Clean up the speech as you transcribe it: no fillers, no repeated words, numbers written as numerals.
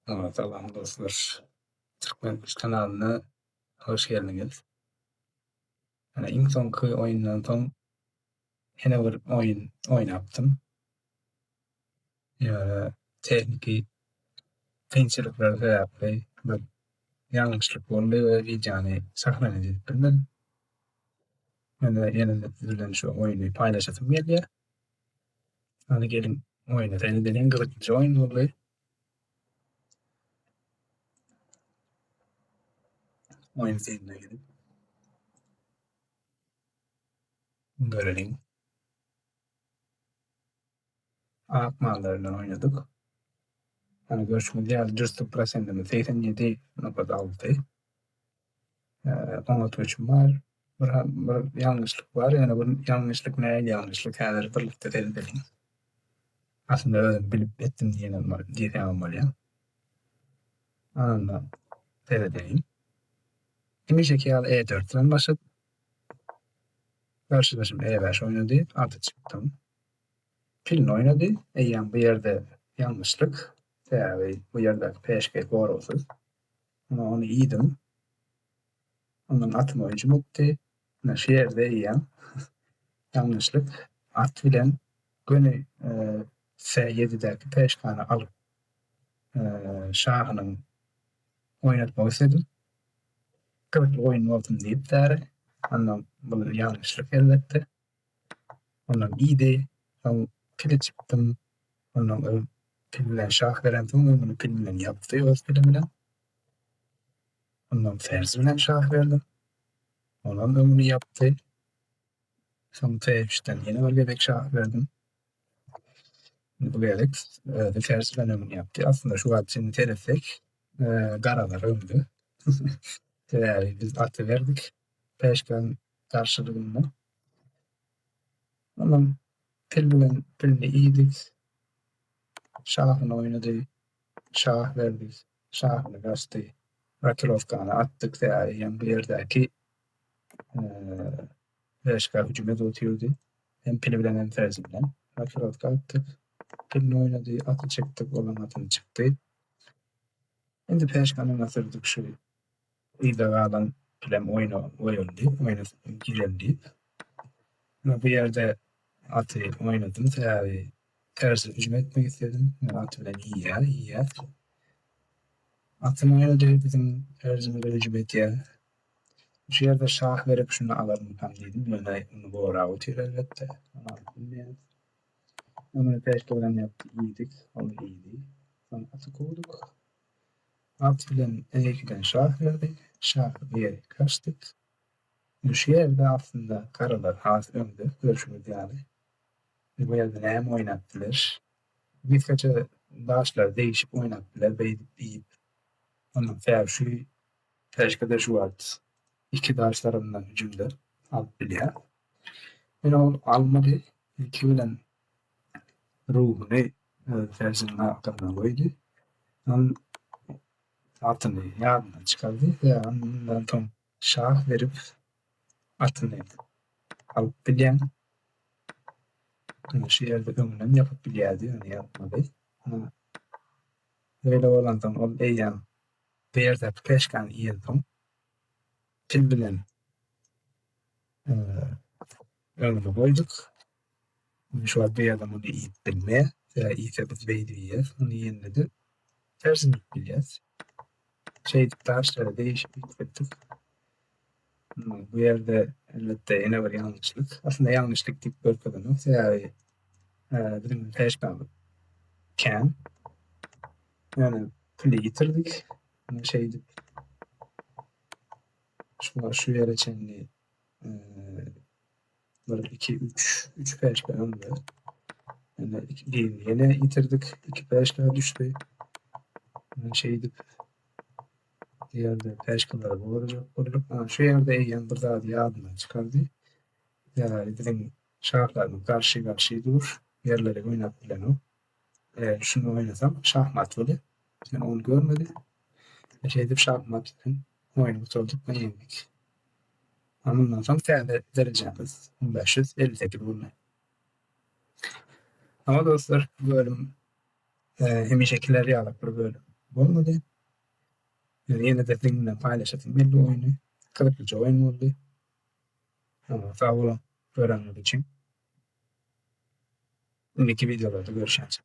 Salam dostlar. Türkmen Kuş kanalyna hoş geldiňiz. Ana iň soňky oýundan soň ýene bir oýun oýnapdym. Ýöne tehniki kynçylyklar sebäpli bir ýalňyşlyk boldy we wideony sahnadan edip bilmedim. Ýöne ýene-de siz bilen şu oýny paýlaşasym gelýär. Hany geliň oýna seredeliň gyzyklyja oýun boldy. Oýun synyna gidip göreliň. Ak mallar bilen oýnadyk. Hani görşüňiz ýaly dürslük prosentimiz 87.6. Oňat göçüm bar. Bir, bir ýalňyşlyk bar. Ýöne bu ýalňyşlyk nähili ýalňyşlyk häzir birlikde seredeliň. Aslynda özüm bilip etdim diýenem diýseňem bolýar. Ananda seredeliň. Hemişeki ýaly E4 bilen başladyk. Garşydaşym E5 oýnady, aty çykdym. Pilini oýnady. Eýýäm bu ýerde ýalňyşlyk. Sebäbi bu ýerdäki peşge goragsyz. Ine ony iýdim. Ondan atyma hüjüm etdi. Ine şu ýerde eýýäm ýalňyşlyk at bilen göni S7-däki peşkany alyp şahynyň oýnatmak isledim. Gyzykly oýun bolsun diýip bäri. Ondan bu ýalňyşlyk elbetde. Ondan iýdi. Soň pili çykdym. Ondan öň pil bilen şah berensoň öňüni pil bilen ýapdy öz pili bilen. Ondan ferz bilen şah berdim. Onam öňüni ýapdy. Soň F3-den ýene bir gezek şah berdim. Bu gezek özi ferz bilen öňüni ýapdy. Aslynda şu wagt çenli seretsek, garalar öňde. Sebäbi biz aty berdik. Peşkan garşylygynda. Ondan pil bilen pilini iýdik. Şahyny oýnady. Şah berdik. Şahyny gaçdy. Rokirowkany atdyk. Sebäbi hem bu ýerdäki Reşka hüjüm edip otyrdy. Hem pili bilen hem ferzi bilen. Rokirowka atdyk. Pilini oýnady. Aty çekdik. Olam atyny çykdy. Indi peşkany öňe sürdük şu yza galan pilem oýna goýuldy. Oýna gireli diýip. Bu ýerde aty oýnadym. Sebäbi tersi hüjüm etmek isledim. Aty bilen iýýär, iýýär. Atyny oýnady, biziň terzimize hüjüm edýär. Şu ýerde şah berip şuny alarmykam diýdim. Ýöne ony gorap otyr elbetde. Ony alyp bilmeýäris. Öňüni peşge bilen ýapdy, iýdik. Ol iýdi. Soň aty kowduk. At bilen E2-den şah berdi. Şahy bu ýere kaçdyk. Şu ýerde aslynda garalar has öňde görşüňiz ýaly. Bu ýerde näme oýnap biler? Gysgaça daşlar degişip oýnap biler beýdip diýip. Ondan sebäbi şu peşkede şu wagt iki daş tarapyndan hüjümde alyp bilýär. Ýöne ol almady. Ilki bilen ruhuny öz perziniň arkasyna goýdy. Soň atyny ýadyndan çykardy. Sebäbi mundan soň şah berip atyny alyp bilýän. Ine şu ýerde öňünden ýapyp bilýärdi, ýöne ýapmady. Beýle bolansoň ol eýýäm bu ýerdäki peşkany iýensoň pil bilen öňüne goýduk. Şu wagt bu ýerde muny iýip bilmeýär. Sebäbi iýse biz beýdip iýeris. Muny iýende-de tersini iýip bilýäris. Şeýdip daşlara degişip üýtgetdik. Bu ýerde elbetde ýene bir ýalňyşlyk. Aslynda ýalňyşlyk diýip görkezenok. Sebäbi biziň peşkamyz kän. Ýöne pili ýitirdik. Şeýdip şu şu ýere çenli bir, iki, üç, üç peşka öňde. Ýene birini ýene ýitirdik. Iki peşka düşdi. Şeýdip bu ýerde peşkalary gorajak bolduk. Şu ýerde eýýäm bir zady ýadyndan çykardy. Sebäbi biziň şahlarymyz garşy-garşy dur. Ýerleri oýnap bilenok. Eger şuny oýnasam şahmat bolýar. Ýöne ony görmedi. Şeýdip şahmat bilen oýny gutardyk we ýeňdik. Mundan soň täze derejämiz 1558 boldy. Hawa dostlar, bu bölüm hemişekiler ýaly bir bölüm. Bolmady. Ýöne ýene-de siziň bilen paýlaşasym geldi oýny. Gyzyklyja oýun boldy. Sag boluň göreniňiz üçin. Indiki wideolarda görüşýänçä.